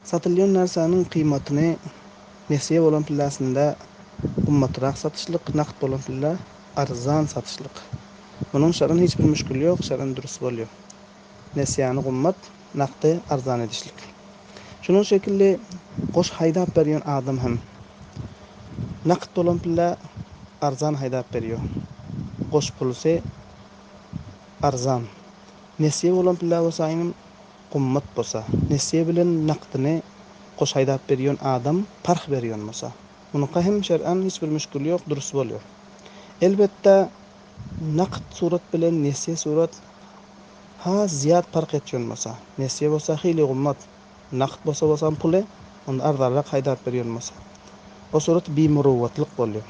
Satylýan närsäniň kymatyny nesýe bolan pilläsinde gymmatrak satyşlyk, nagt bolan pille arzan satyşlyk. Munuň şer'an hiç bir müşgili ýok, şer'an dürüst bolýar. Nesýäni gymmat, nagty arzan edişlik. Şunuň şekilli goş haýdap berýän adam hem nagt bolan pille arzan haýdap berýär. Goş pulusy arzan. Nesýe bolan pille bolsa inim gymmat bolsa, nesýe bilen nakdyny goş haýdap berýän adam parh berýän bolsa, munuňka hem şer'an hiç bir müşgili ýok, dürüst bolýar. Elbetde, nakt surat bilen nesýe surat has zyýat parh etýän bolsa, nesýe bolsa hili gymmat, nakt bolsa bolsam puly, onda arzanrak haýdap berýän bolsa, o surat bimurowwatlyk bolýar.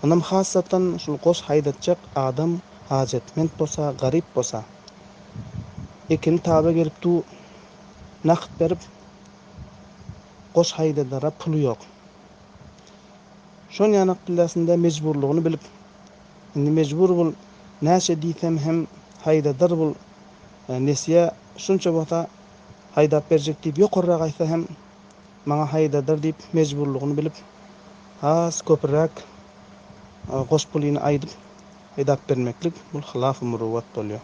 Onam hassatan şul goş haýdatjak adam hajatment bolsa, garyp bolsa, Ekini taba gelip du nagt berip goş haýdadara puly ýok. Şon ýanak pillasynda mejburlygyny bilip indi mejbur bul näçe diýsem hem haýdadar bul nesýe şunça bolsa haýdap berjek diýip ýokarrak aýtsa hem maňa haýdadar diýip mejburlygyny bilip has köpüräk goş pulyny aýdyp Haýdap bermeklik bul hylaf-y muruwwat bolýar.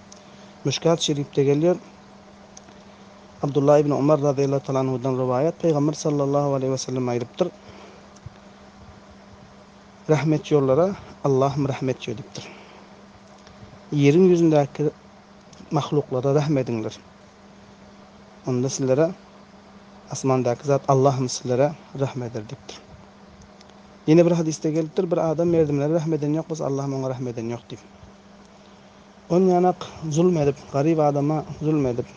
Müşkat şerifde gelýär, Abdullah ibn Omar razyýallahu taala anhudan rowaýat, Pygamber sallallahu aleýhi we sellem aýdypdyr, Rehm etýorlara Allahym rehm etýor diýipdir. Ýeriň ýüzündäki mahluklara rehm ediňler. Onda sizlere asmandaky zat Allahym sizlere rehm eder diýipdir. Ýene bir hadysda gelipdir, Bir adam merdimlere rehm eden ýok bolsa, Allaham oňa rehm eden ýok diýip. Onýanak zulm edip, garyp adama zulm edip,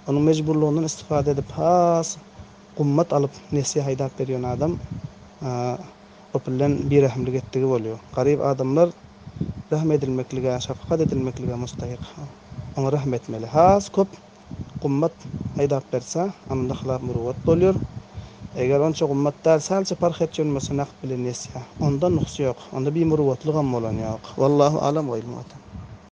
onuň mejburlygyndan istifada edip, has gummat alyp, nesýe haýdap berýän adam o bilen birehimlik etdigi bolýar. Garyp adamlar rehm edilmeklige, şafakat edilmeklige mustahyk. Oňa rehm etmeli. Has köp Gummat haýdap berse, amda hylap muruwat bolýar. Eger onça gummat däl, sälçe parh etjegin bolsa nagt bilen nesýe. Onda nuhs ýok. Onda bimuruwatlygam bolan ýok. Wallahu alam we ilmu ata.